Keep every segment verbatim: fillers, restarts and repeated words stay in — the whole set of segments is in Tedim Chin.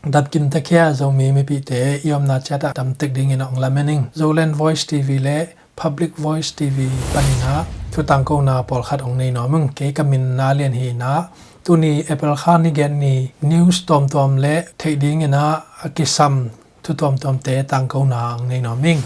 Dapkim takhia Zomi mipite i omna ciatah damtek dingin a ong lamen ing. Zoland Voice T V le Public Voice T V paninah thutangkona pawlkhat ong nei nuam ing. Kei ka min na lian hinah tuni April kha ni giat ni news tuamtuam le theih dinginah a kisam thu tuamtuamte tangkona ang nei nuam ing.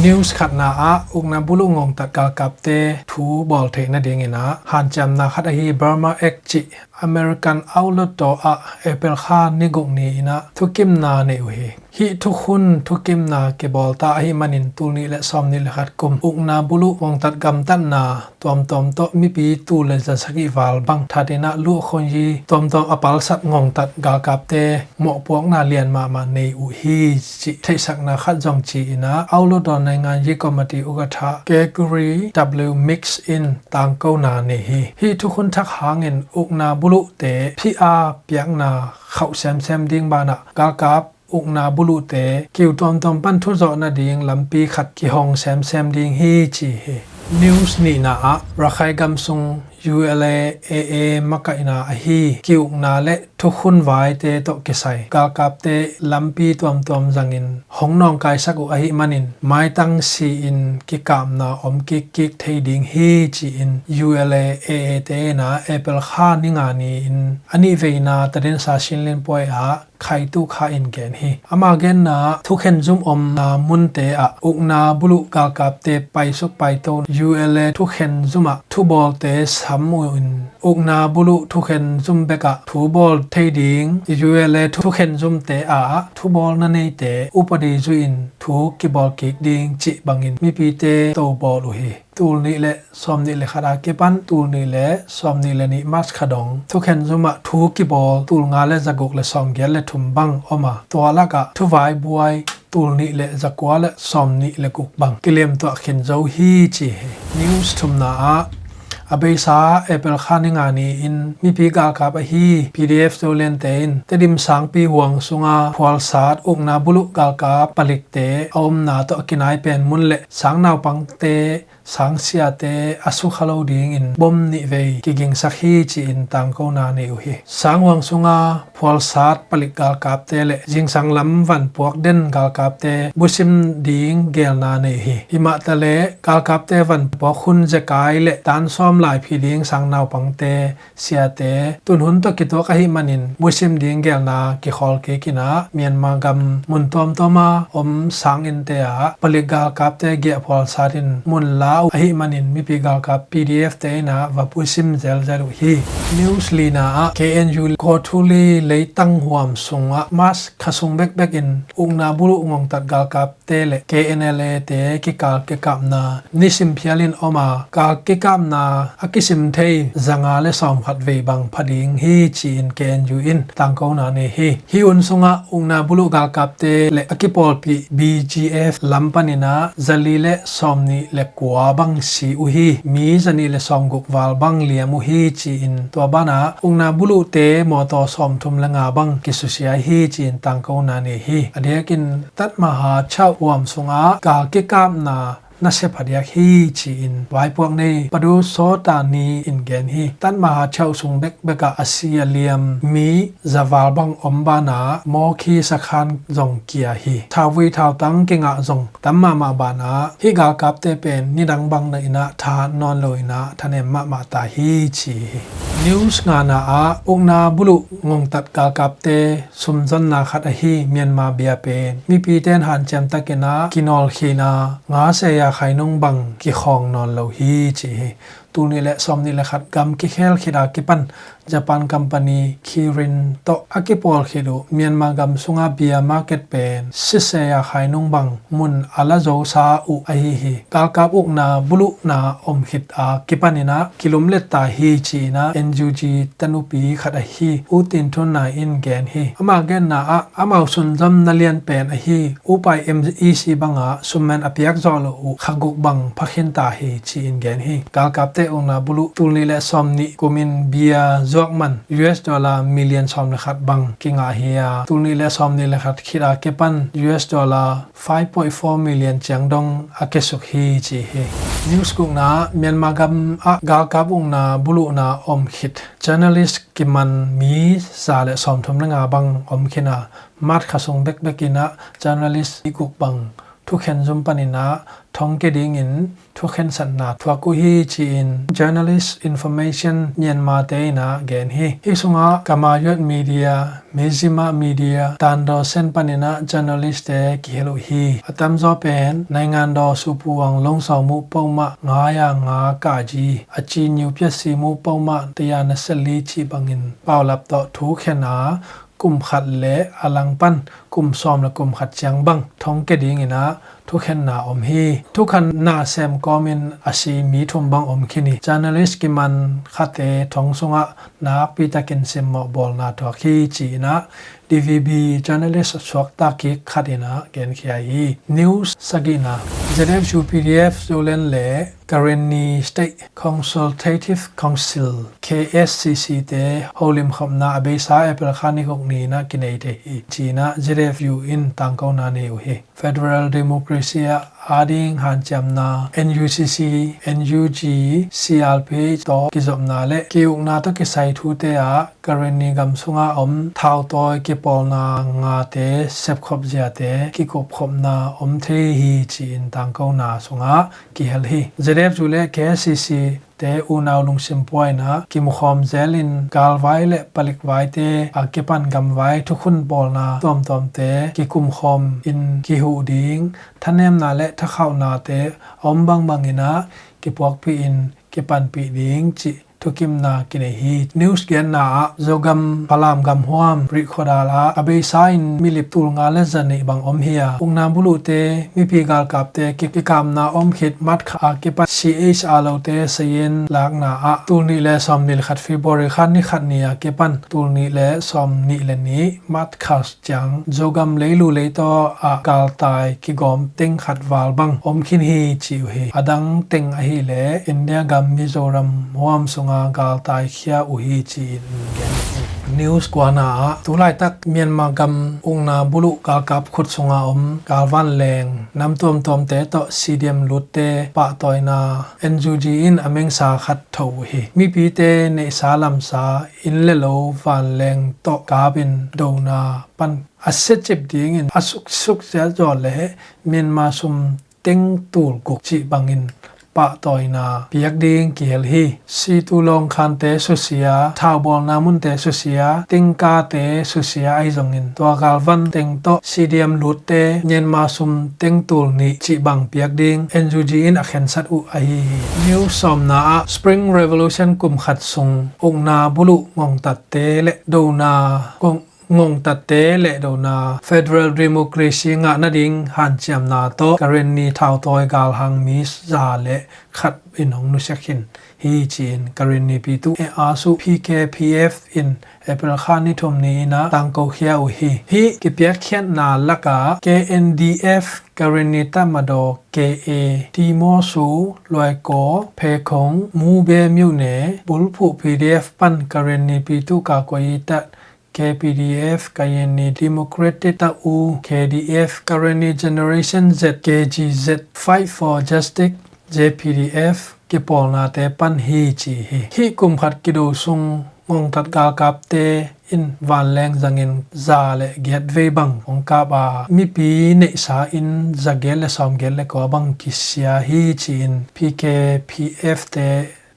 News khatna ah ukna buluh ngongtat galkapte thu bawl theih nadinginah hanciamna khat ahi Burma Act cih American outlaw tawh ah April kha ni guk ni inah thukimna nei uh hi. Hih thukhun thukimna kibawlta ahi manin tulnih le sawmnih le khat kum ukna buluh ngongtat gamtatna tuamtuam tawh mipi tul le za sagih val bang thatinah luhkhunyi tuamtuam a palsat ngongtat galkapte mawhpuakna lian mahmah nei uh hi cih theihsakna khat zong ci inah Aulawdaw Nainganyi Committee ukatha Gregory W Meeks in tangkona nei hi. Hih thukhun thak hangin ukna buluhte phih a piakna khauh semsem ding banah galkap ukna buluhte kiu tuamtuam pan thuzawh nading lampi khat kihong semsem ding hi ci hi. News nihna ah Rakhine gam sung U L A A A makaihna ahi kiukna le thukhun vaite tawh kisai galkapte lampi tuamtuam zangin hong nawngkaisak uh ahi manin maitang si-in kikapna om kikkik thei ding hi ci-in U L A A A te inah April kha ni nga ni-in a nihveina tadinsa Shinlin puai ah Khaitu Kha in gen hi. Ama genna thukhen zum omna munte ah ukna buluh galkapte paisuk paito U L A thukhen zum ah thubawlte sam uh in ukna buluh thukhen zum bekah thubawl thei ding U L A thukhen zumte ah thubawl na neite upadi zui-in thu kibawl kik ding cih bangin mipite tobawl uh hi. Tulnih le sawmnih le khat a kipan tulnih le sawmnih le nih March kha dong thukhen zum ah thu kibawl tulnga le zaguk le sawmgiat le thum bang om a tua lakah thuvai buai tulnih le zakua le sawmnih le guk bang kiliamtuah khin zo hi ci hi. News thumna ah a beisa April kha ni nga ni-in mipi galkap ahi P D F Zolandte in Tedim sangpi huang sunga phualsat ukna buluh galkap palikte a omna tawh a kinai pen mun le sang naupangte sang siate a sukha lo dingin bom nih vei kigingsak hi ci-in tangkona nei uh hi. Sang huang sunga phualsat palik galkapte le zingsang lam vanpuak den galkapte busim ding gelna nei hi. Himah taleh galkapte vanpuak hun zekai le tansawm laiphi ding sang naupangte siate tunhun tawh kituak ahi manin busim ding gelna kikhawl kik inah Myanmar gam mun tuamtuama om sanginnte ah palik galkapte giahphual satin mun la uh ahi manin mipi galkap P D F te inah va busim zelzel uh hi. News lina ah K N U Kawthoolei leitang huam sungah March kha sung bekbek in ukna buluh ngongtat galkap te le K N L A te kikal kikapna nisim phialin om a kal kikapna a kisim thei zanga le sawmkhat vei bang pha ding hi ci-in K N U in tangkona nei hi. Hih hun sungah ukna buluh galkapte le a kipawlpih B G F lam paninah zali le sawmnih le kua bang si uh hi. Mi zanih le sawmguk val bang liam uh hi ci-in tua banah ukna buluhte mawtaw sawmthum le nga bang kisusia hi ci-in tangkona nei hi. A diakin Taj Mahal chauh huam sungah kal kikapna nasia phadiak hi ci-in vaipuak nei Padu Sawtani in gen hi. Taj Mahal chauh sung bekbekah a si a liam mi zaval bang om banah mawkhi sakhan zong kia hi. Thauvui thautang kingah zong tam mahmah banah hih galkapte pen nidang bang na inah thahat nawn lo inah thanem mahmah ta hi ci hi. News ngana ah ukna buluh ngongtat galkapte sumzonna khat ahi Myanmar bia pen mipite in hanciam takinah kinawlkhina nga seya khainung bang kikhawng nawn lo hi ci hi. Tulnih le sawmnih le khat gam kikhel khit a kipan Japan company Kirin tawh a kipawl khit uh Myanmar gam sunga bia market pen siseya khainung bang mun a la zosa uh ahi hi. Galkap ukna buluhna om khit a kipaninah kilumlet ta hi ci-inah N U G tanupi khat ahi U Tin Thun Naing in gen hi. Ama genna ah amau sunzom na lian pen ahi U Pai M E C bangah summen a piak zawh loh uh kha guk bang phakhin ta hi ci-in gen hi. Galkapte Ukna buluh tul nih le sawm nih kumin bia zuak man U S dollar million sawm le khat bang kingah hi a, tul nih le sawm nih le khat khit a kipan U S dollar five point four million ciang dong a kiasuk hi ci hi. News gukna ah, Myanmar gam ah galkap ukna buluhna om khit journalist kiman mi za le sawmthum le nga bang om khin a, March kha sung bekbek in ah journalist i guk bang thukhen zum panin ah thong kia dingin thukhensatna thuak uh hi ci-in Journalist Information Myanmar te in ah gen hi. Hih sungah Kamayot Media, Mizzima Media, Tandawsen panin ah journalist te kihel uh hi. A tamzaw pen Naingandaw Supuang Longsaw Muh Pau Mah, Ngaya Nga Kaji, A Ci Niu Piasi Muh Pau Mah, Tayana Seli cih bangin paulap tawh thukhen a, kum khat le a langpan kum sawm le kum khat ciang bang thong kia dingin ah thukhenna om hi. Thukhenna sem kawmin a si mi thum bang om khin hi. Journalist kiman khate thong sungah nakpi takin simmawh bawlna thuak hi ci-in ah D V B journalist a suakta kik khat in ah genkhia hi. News sagihna, Z F U P D F Zoland le Karenni State Consultative Council, K S C C te holimkhopna a beisa April kha ni guk ni-in ah kinei thei hi ci-in ah Z F U in tangkona nei uh hi. Federal Democracy ah ading hanciamna N U C C, N U G, C R P H tawh kizopna le ki-ukna tawh kisai thute ah Karenni gam sungah om thautawi kipawlna ngate sepkhop ziate kikupkhopna om thei hi ci-in tangkona sungah kihel hi. Z F U le K S C C te unau lungsim pua in ah kimukhawm zelin galvai le palikvaite a kipan gamvai thukhun bawlna tuamtuamte kikumkhawm in kihuh ding thanemna le thakhauhnate a om bangbang in ah kipuakpih in kipanpih ding cih thukimna kinei hi. News giatna ah Zogam Falam gamhuam Rihkhawdal ah a beisa in milip tul nga le za nih bang om hi a, ukna buluhte mipi galkapte ki- kikapna om khit March kha a kipan C H R lote sayen lakna ah tul nih le sawm nih le khat February kha ni khat ni a kipan tul nih le sawm nih le nih March kha ciang Zogam leilu leitaw ah galtai kigawm teng khat val bang om khin hi ci uh hi. A dang teng ahih leh India gam Mizoram huam sunga galtai khia uh hi ci-in gen hi. News kuana ah tulaitak Myanmar gam ukna buluh galkap khut sunga om galvanleng nam tuamtuamte tawh C D M lutte pahtawina N U G in a mengsa khat tho uh hi. Mipite neihsa lamsa inn le lo vanleng tawh kapin dona pan a siacip dingin a suksuk ziahzawh le Myanmar sum teng tul guk cih bangin pahtawina piak ding kihel hi. Situ lawngkhante susia, thaubawlna munte susia, tingkate susia ahi zongin tua galvan teng tawh C D M lutte Myanmar sum teng tul nih cih bang piak ding N U G in a khensat uh ahi hi. News sawmna ah Spring Revolution kum khat sung ukna buluh ngongtatte le dona ngong ngongtatte le dona Federal Democracy ngah nading hanciamna tawh Karenni thautawi galhang mi za le khat in hong nusia khin hi ci-in Karenni pitu e asu P K P F in April kha ni thum ni-in ah tangkokhia uh hi. Hih kipiakkhiatna lakah K N D F Karenni Tatmadaw K A, Timosu, Luaikaw, Phekhong, Mube Myune, Bulphuh P D F pan Karenni pitu kakuai tat K P D F, Karenni Democratic Tau, K D F, Karenni Generation Z, K G Z, Fight for Justice, J P D F, kipawlnate pan hi ci hi. Hih kum khat kido sung ngongtat galkapte in vanleng zangin za le giat vei bang hong kap a, mipi neihsa in za giat le sawm giat le kua bang kisia hi ci-in P K P F te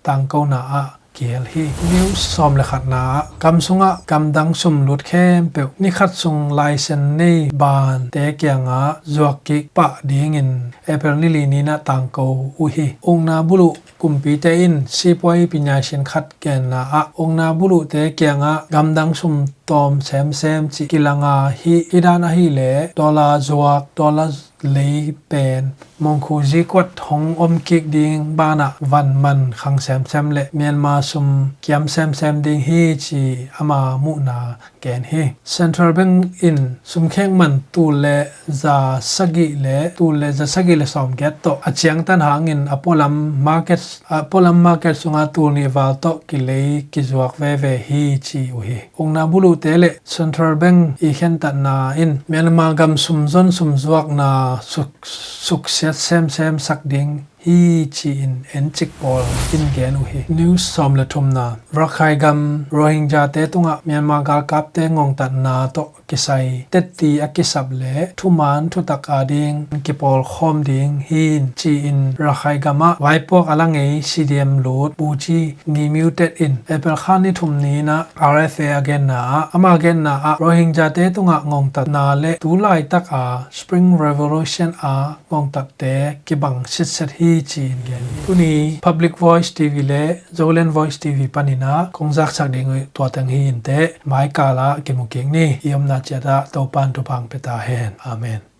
tangkona ah kihel hi. News sawm le khatna ah gam sungah gamdang sum lut khempeuh ni khat sung laisen nei bante kiangah zuak kik pah dingin April ni li ni-in ah tangko uh hi. Ukna buluh kumpite in sipuai pinyasin khat genna ah ukna buluhte kiangah gamdang sum tawm semsem cih kilanga hih i dan ahileh dollar zuak, dollar lei pen mongkhu zikuat hong om kik ding banah van man khang semsem le Myanmar sum kiam semsem ding hi ci ama muhna gen hi. Central Bank in sumkhek man tul le za sagih le tul le za sagih le sawmgiat tawh a ciangtan hangin a pualam market a pualam market sunga tul nih val tawh kilei kizuak veve hi ci uh hi. Ukna buluhte le Central Bank i khentatna in Myanmar gam sumzon sumzuakna suk suksiat semsem sak ding hi ci-in encik pawl in gen uh hi. News sawm le thumna, Rakhine gam Rohingya-te tungah Myanmar galkapte ngongtatna tawh kisai tetti a kisap le thuman thutak a ding kipawlkhawm ding hi ci-in Rakhine gamah vaipuak a la ngei C D M lut Pu Ci Ni Myo Tet in April kha ni thum ni-in ah R F A a genna ah, ama genna ah Rohingya-te tungah ngongtatna le tu laitak a Spring Revolution a ngongtatte kibang sitset hi ci-in gen hi. Tuni Public Voice T V le Zoland Voice T V panin ah kong zaksak ding uh tua teng hi inteh, maikal ah kimu kik ni. I omna ciat ah Topa'n thupha hong pia ta hen. Amen.